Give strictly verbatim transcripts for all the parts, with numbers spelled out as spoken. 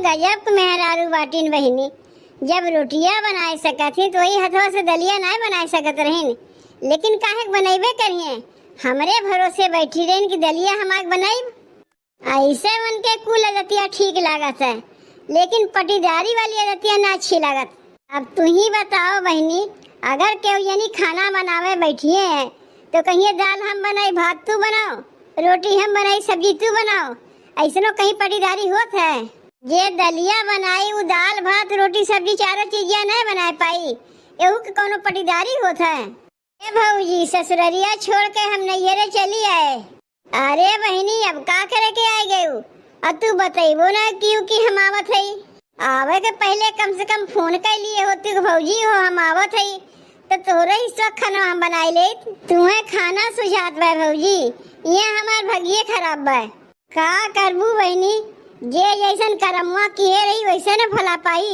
गजब के मेहरारू बाटिन बहिनी, जब रोटिया बनाए सकत ही तो वही हथवा से दलिया नाय बनाए सकत रहिन, लेकिन काहे के बनैबे करिए। हमरे भरोसे बैठी रहिन कि दलिया हम आग बनाइब। ऐसे उनके कुल आदतिया ठीक लागत है, लेकिन पटीदारी वाली आदतिया ना अच्छी लागत। अब तू ही बताओ बहिनी, अगर केहू यानी खाना बनावे बैठिए हैं तो कहिए दाल हम बनाई, भात तू बनाओ, रोटी हम बनाई, सब्जी तू बनाओ, ऐसनो कहीं पटीदारी होत है? जे दलिया बनाई उ दाल भात रोटी सब्जी चारों चीजिया नहीं बनाए पाई, एहू के कोनो पटीदारी होत है? ए भौजी, ससुररिया छोड़ के हम नैहरे चली आए। अरे बहिनी, अब का करे के आइ गयू? अब तू बतैबो ना कियू कि हम आवत हई। आवे के पहिले कम से कम फोन कर लिए होती कि भौजी हो हम आवत हई, तो तोहरे हिस्सा खाना हम बनाई लेत। तुहे खाना सुझात बा भौजी, ये हमार भगिए खराब बा। का करबू बहिनी, जे जैसन करमवा किए रही वैसे न फला पाई।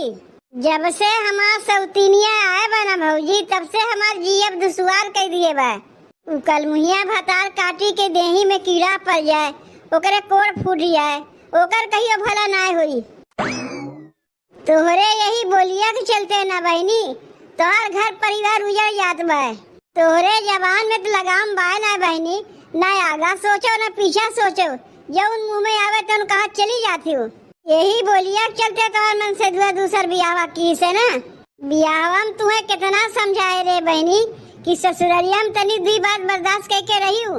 जब से हमार सौतीनिया आए बा ना भौजी, तब से हमार जियब दुश्वार कइ दिए बा। उ कलमुहिया भतार काटी के देही में कीड़ा पड़ जाए, ओकरे कोड़ फूट जाए, ओकर कहियो भला नाय होई। तोहरे यही बोलिया के चलते ना बहिनी, तोहर घर परिवार उजड़ जात बा। तोहरे जबान में तो लगाम बाय ना बहिनी, ना आगा सोचो ना पीछा सोचो, जौन मुँह में आवे तौन कहा चली जात हो। यही बोलिया के चलते तोहर मनसेधुआ दूसर बियाहवा कीस है ना। बियाहवा में तुहे कितना समझाए रे बहिनी कि ससुररिया में तनी दुई बात बर्दाश्त करके रहियो,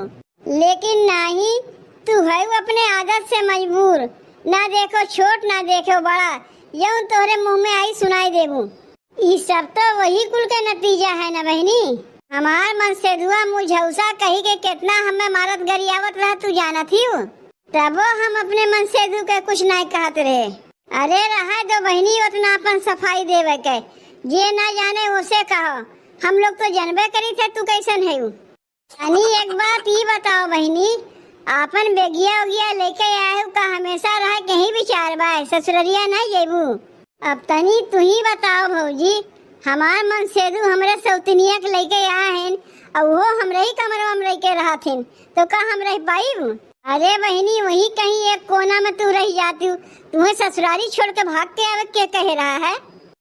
लेकिन नाही, तू है अपने आदत से मजबूर। ना देखो छोट ना देखो बड़ा, यौन तोहरे मुँह में आई सुनाई देबू। ई सब तो वही कुल के नतीजा है ना बहिनी। हमार मनसेधुआ मुझौसा कही के कितना हमें मारत गरियावत रहा तू जानत ही हो, तबो हम अपने मनसेधु के कुछ नाय कहत रहे। अरे रहा दो बहिनी, उतना अपन सफाई देवे के, जे ना जाने उसे कहो, हम लोग तो जनबे करी थे तू कैसन है। तनी एक बात ई बताओ बहिनी, आपन बेगिया उगिया लेके आए हो का? हमेशा रहे के ही विचार बा, ससुररिया नहीं जेबू? अब तनी तू ही बताओ भौजी, हमार मनसेधु हमरे सौतनिया के लेके आए हैं, और वो हमरे ही कमरवा में रह के रहत हैं, तो का हम रह पाइब? अरे बहिनी, वही कहीं एक कोना में तू रह जाती हो, तुम्हें ससुरारी छोड़ के भाग के आवे के कहे रहा है?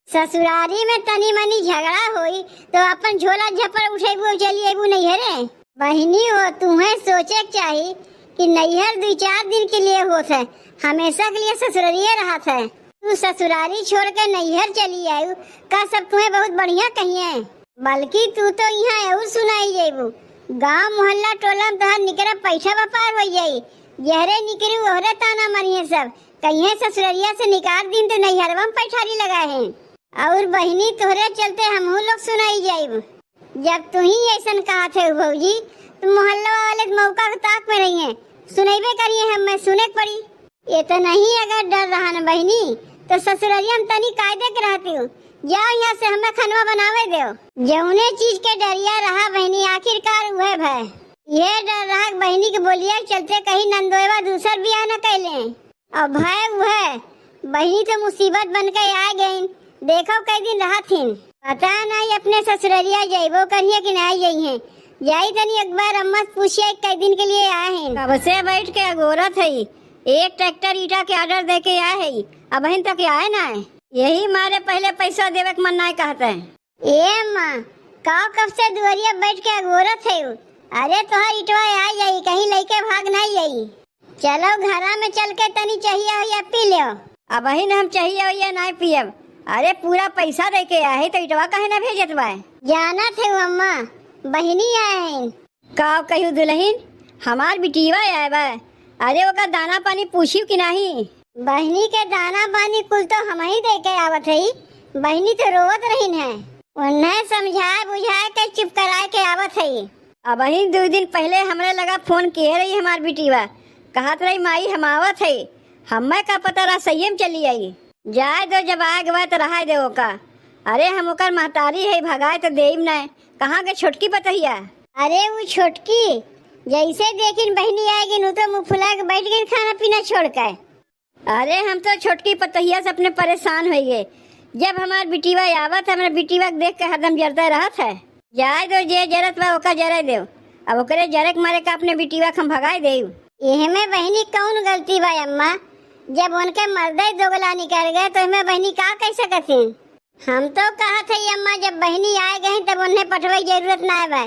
ससुरारी में तनी मनी झगड़ा होई तो अपन झोला झपड़ उठेबू और चली अइबू नैहरे। बहिनी हो, तुम्हें सोचे के चाही कि नैहर दुई चार दिन के लिए होत है, हमेशा के लिए ससुररिये रहत है। तू ससुरारी छोड़ के नैहर चली आयु, का सब तुम्हें बहुत बढ़िया कहिए? बल्कि तू तो यहाँ और सुनाई जेबू। गांव मोहल्ला टोला में तोहर निकरा पैठा व्यापार हो जाई। जहरे निकरी ओहरे ताना मरिए सब, कहिए ससुररिया से निकाल दिन तो नैहरवा में पैठारी लगा है। और बहिनी तोहरे चलते हमहू लोग सुनाई जाइब। जब तू ही ऐसन कहत है भौजी, तो मोहल्ला वाले के मौका के ताक में रहिए, सुनैबे करिए, हमें सुने के पड़ी। इतना ही अगर डर रहा न बहिनी, तो ससुररिया में तनी कायदे के रहती हूँ। जाओ यहाँ से, हमें खनवा बनावे दो। जौने चीज के डरिया रहा बहिनी, आखिरकार उहे भय। ये डर रहा कि बहिनी के बोलिया के चलते कहीं नंदोएवा दूसर बियाह न कैले। अब भय उहे, बहिनी तो मुसीबत बन के आ गईन। देखो कई दिन रहत हिन। पता नहीं अपने ससुररिया जइबो करिए कि नहीं जइहें। जाई तनी एक बार अम्मा से पूछिए कई दिन के लिए आए हैं। कब से बैठ के अगोरत है, एक ट्रैक्टर ईटा के ऑर्डर दे के आए है, अबहिन तक आए ना है। यही मारे पहले पैसा देवे के मन नहीं कहते। ए माँ, का कब से दुआरिया बैठ के अगोरत है? अरे तोहार इटवा आ जाई, कहीं लइके भाग नहीं जाई। चलो घरा में चल के तनी चहिया होइया पी लो। अबहिन हम चहिया होइया नहीं पियब। अरे पूरा पैसा दे के आए है तो इटवा काहे ना भेजत बा? जानत है अम्मा, बहिनी आए हैं। का कहू दुल्हन, हमार बिटिया आए बा। अरे ओकर दाना पानी पूछियो कि नहीं? बहिनी के दाना पानी कुल तो हम ही दे के आवत हई। बहिनी तो रोवत रहिन है। उन्हें समझाए बुझाए के चुप कराए के आवत हई। अबही दो दिन पहले हमरे लगा फोन किए रही हमार बिटिया, कहत रही माई हम आवत हई। हमें का पता रहा सही में चली आई। जाए दो, जब आए गवा तो रहाए दे ओका। अरे हम ओकर महतारी है, भगाए तो देब ना। कहाँ के छोटकी पतहिया? अरे वो छोटकी जैसे देखिन बहिनी आएगी नु तो मुँह फुला के बैठ गई खाना पीना छोड़ के। अरे हम तो छोटकी पतहिया से अपने परेशान हो गए। जब हमार बिटिया आवत है, हमारे बिटिया के देख के हरदम जरते रहत है। जाए दो, जे जरत बा ओका जरे दो। अब ओकरे जरे के मारे का अपने बिटिया के हम भगाए देब। एह में बहिनी कौन गलती बा अम्मा? जब उनके मर्दे दोगला निकल गए, तो इमे बहिनी का कह सकत ही? हम तो कहत हई अम्मा, जब बहिनी आए गई, तब उन्हें पठवे की जरूरत ना बा।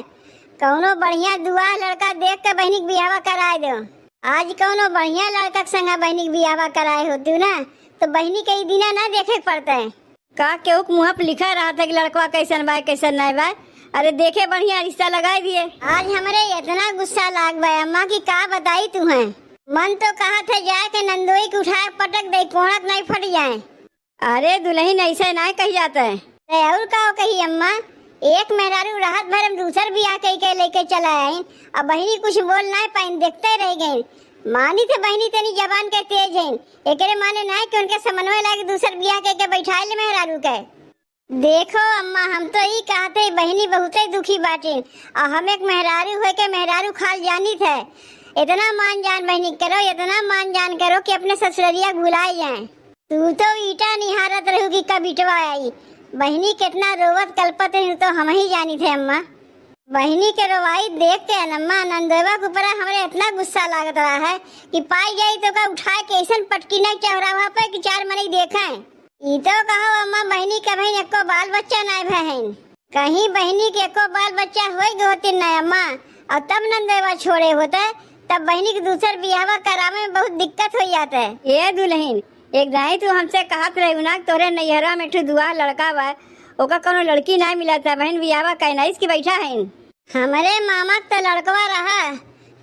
कौनो बढ़िया दुआ लड़का देख के बहिनी के बियाहवा कराए दो। आज कौनो बढ़िया लड़का के संग बहिनी के बियाहवा कराए होतू ना, तो बहिनी के ई दिना ना देखे के पड़ते। का केहू के मुँह पे लिखा रहत है कि लड़कवा कैसन बा, कैसन नहीं बा? अरे देखे बढ़िया रिश्ता लगाए दिए। आज हमरे इतना गुस्सा लाग बा अम्मा कि का बताई तुहें। मन तो कहत है जाए के नंदोई के उठाए पटक दे, कोणक नहीं फट जाए। अरे दुलहिन, ऐसे नाय कही जात है। ते और का कही अम्मा, एक मेहरारू रात भर हम दूसर बियाह कई के लेके चला आइन, अब बहिनी कुछ बोल नाय पाइन, देखते रह गइन। मानी थे बहिनी तनी जबान के तेज हैं, एकरे माने नाय कि उनके समन्वय लागे दूसर बियाह कई के बैठाए ले मेहरारू के। देखो अम्मा, हम तो ई कहते बहिनी बहुते दुखी बाटिन, और हम एक मेहरारू होए के मेहरारू खाल जानी थे। इतना मान जान बहिनी करो, इतना मान जान करो कि अपने ससुररिया भुलाए जाए। तू तो ईटा निहारत रहू कि कब इटवा आई। बहिनी कितना रोवत कलपत रही तो हम ही जानी थे अम्मा। बहिनी के रोवाई देख के अम्मा नंदोइवा के ऊपर हमरे इतना गुस्सा लागत रहा है कि पाई जाई तो का उठाए के ऐसन पटकी नहीं चौराहा पे कि चार मनई देखें। ई तो कहो अम्मा बहिनी के बहिन एको बाल बच्चा नहीं भय हैं। कहीं बहिनी के एको बाल बच्चा होई गए होती ना अम्मा, और तब नंदोइवा छोड़े होते, तब बहिनी के दूसर बियाहवा करावे में बहुत दिक्कत हो जाते। ए दुलहिन, एक दाई तू हमसे कहत रही ना, तोरे नैहरा में ठू दुआ लड़का बा, ओका कोनो लड़की ना मिलत है, बहिन बियाहवा कहनाइस की बैठा है। हमरे मामा के तो लड़कवा रहा,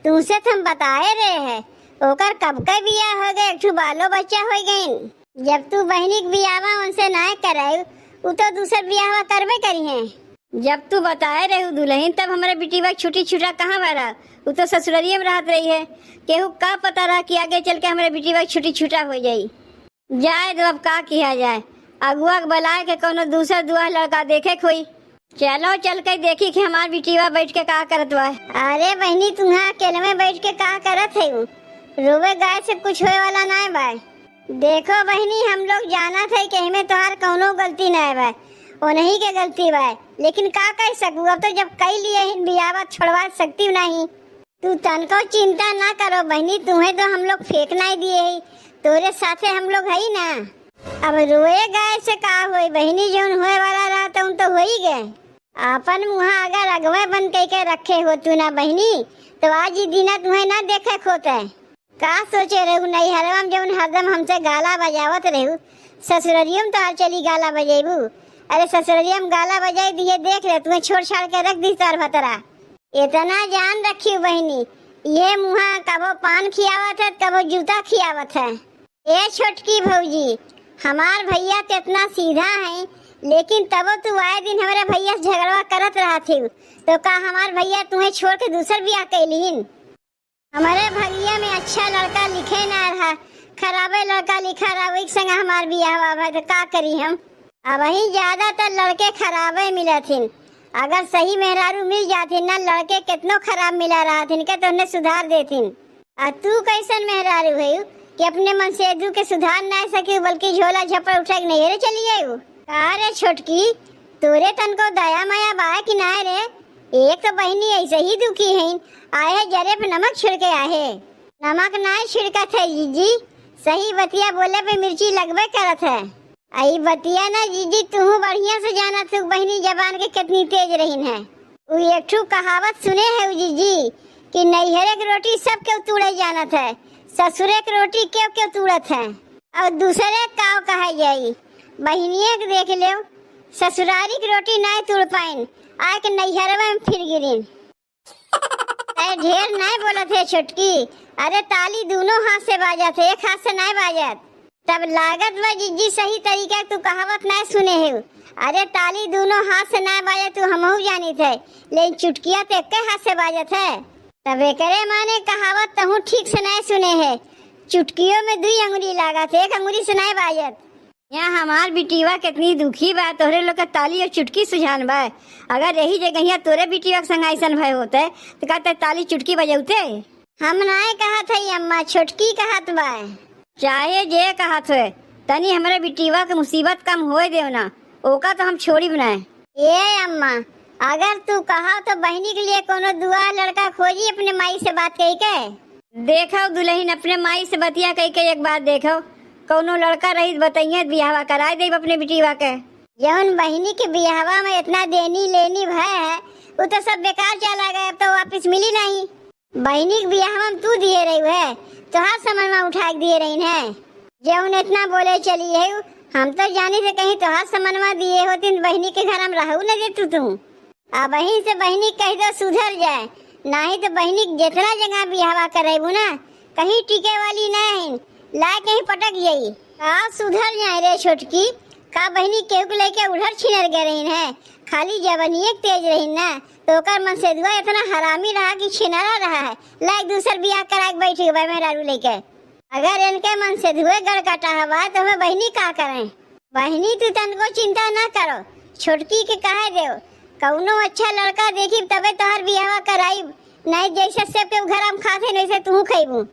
तुमसे तो हम बताए रहे हैं, ओकर कब के बियाह हो गए, एक ठू बालो बच्चा हो गइन। जब तू बहिनी के बियाहवा उनसे ना करायु, उ तो दूसर बियाहवा करबे करी हैं। जब तू बताए रहू दुलहिन, तब हमरे बिटिवा के छुट्टी छुटा कहाँ भरा? उ तो ससुररिये में रहत रही है। केहू का पता रहा कि आगे चल के हमरे बिटिवा के छुट्टी छुटा हो जाई। जाए दो, अब का किया जाए, अगुआ के बुलाए के कोनो दूसर दुआ लड़का देखे के होई। चलो चल के देखी कि हमार बिटिवा बैठ के का करत बा। अरे बहिनी, तुहा अकेले में बैठ के का करत है? रोवे गाय से कुछ होए वाला ना बा। देखो बहिनी, हम लोग जानत है कि एमे तोहार कौनो गलती नाय बा, उन्हीं के गलती बा, लेकिन का कर सकू, अब तो जब कई लिए हिन बियाह, छोड़वा सकती नहीं। तू तनको चिंता ना करो बहिनी, तुम्हें तो हम लोग फेंक नहीं दिए ही, तोरे साथे हम लोग है ना। अब रोए गाय से का होई बहिनी, जौन होए वाला रहा तौन तो हो ही गए। आपन मुहा अगर अगवे बन कई के रखे होतू ना बहिनी, तो आज ई दिना तुम्हें ना देखे खोते। का सोचे रहू नैहरवा में जौन हरदम हमसे गाला बजावत रहू, ससुररियो में तोहार चली गाला बजेबू? अरे ससुररिया में गाला बजाई दिए, देख ले, तुम्हें छोड़ छाड़ के रख दी तोहार भतरा। इतना जान रखियो बहिनी, ये मुहा कबो पान खियावत है, कबो जूता खियावत है। ए छोटकी भौजी, हमार भैया कितना सीधा है, लेकिन तबो तू आए दिन हमरे भैया से झगड़वा करत रहत ही, तो का हमार भैया तुम्हें छोड़ के दूसर बियाह कैलीन? हमरे भगिया में अच्छा लड़का लिखे ना रहा, खराबे लड़का लिखा रहा, वही संग हमार बियाह हुआ भाई, तो का करी हम? अब वही ज्यादातर लड़के खराबे मिलत हिन। अगर सही मेहरारू मिल जात हिन ना, लड़के कितनो खराब मिला रहत हिन के तो उन्हें सुधार देत हिन। आ तू कैसन मेहरारू है कि अपने मन से दू के सुधार ना सके, बल्कि झोला झपड़ उठा के नैहरे चली जाऊ? का रे छोटकी, तोरे तनको दया माया बा कि ना रे? एक तो बहिनी ऐसे ही दुखी है, आहे जरे पे नमक छिड़के आहे। नमक ना छिड़कत है जीजी, सही बतिया बोले पे मिर्ची लगबे करत है। आई बतिया ना जीजी, तू बढ़िया से जानत हो बहिनी जबान के कितनी तेज रहीन है। उ एक ठू कहावत सुने है उ जीजी कि नैहरे के रोटी सब केहू तूड़े जानत है, ससुरे के रोटी केहू केहू तूड़त है। और दूसरे काव कहे जाई, बहिनिया के देख लेव, ससुरारी के रोटी नाय तूड़ पाइन, आए के नैहरवा में फिर गिरिन। ए, ढेर नाय बोलत है छोटकी, अरे ताली दोनों हाथ से बाजत है, एक हाथ से नाय बाजत। तब लागत बा जीजी सही तरीका तू कहावत नाय सुने है। अरे ताली दोनों हाथ से नाय बाजत तू हमहू जानित है, लेकिन चुटकिया तो एक हाथ से बाजत है। तब एकरे माने कहावत तहूँ ठीक से नाय सुने है, चुटकियों में दुई अंगुरी लागत है, एक अंगुरी से नाय बाजत। यहाँ हमार बिटिवा कितनी दुखी बा, तोहरे लोग के ताली और चुटकी सुझान बा। अगर यही जगहिया तोरे बिटिवा के संग ऐसन भय होते, तो कहते ताली चुटकी बजौते। हम नाय कहत हई अम्मा, छोटकी कहत बा। चाहे जे कहत होए, तनी हमरे बिटिवा के मुसीबत कम होए देव ना, ओका तो हम छोड़ी बनाए। ए अम्मा, अगर तू कहा तो बहिनी के लिए कोनो दुआ लड़का खोजी अपने माई से बात कही के। देखो दुलहिन, अपने माई से बतिया कइ के एक बात देखो, कउनो लड़का रही त बतइहें त बियाहवा कराइ देब अपने बिटिवा के। जउन बहिनी के बियाहवा में एतना देनी लेनी भय है, उ त सब बेकार चला गए, अब त वापिस मिली नाहीं। बहिनी के बियाहवा में तू दिहे रही है, तोहार समनवा उठाइ के दिहे रहिन है। जउन एतना बोले चली है, हम त जानी से कहीं तोहार समनवा दिहे होतिन त बहिनी के घर में रहउ न देतू तू। अबहीं से बहिनी कहि दो सुधर जाए, नाहीं त बहिनी के जेतना जगह बियाहवा करइबू ना, कहीं टिके वाली नाहीं, लाए कहीं पटक जाई। का सुधर जाए रे छोटकी, का बहिनी केहू के लइके उलहर छिनर गए रहिन है, खाली जवनिये के तेज रहिन ना, त ओकर मनसेधुआ एतना हरामी रहा कि छिनरा रहा है, लाए दूसर बियाह कराइ के बइठ गए मेहरारू लइके। अगर एनके मनसेधुए गड़कटा हवा त हमें बहिनी का करें? बहिनी, तू तनको चिंता ना करो, छोटकी के कहे देव, कउनो अच्छा लड़का देखिब तबे तोहार बियाहवा कराइब, नाहीं जइसे सब केहू घर में खात है, वइसे तू खइबू।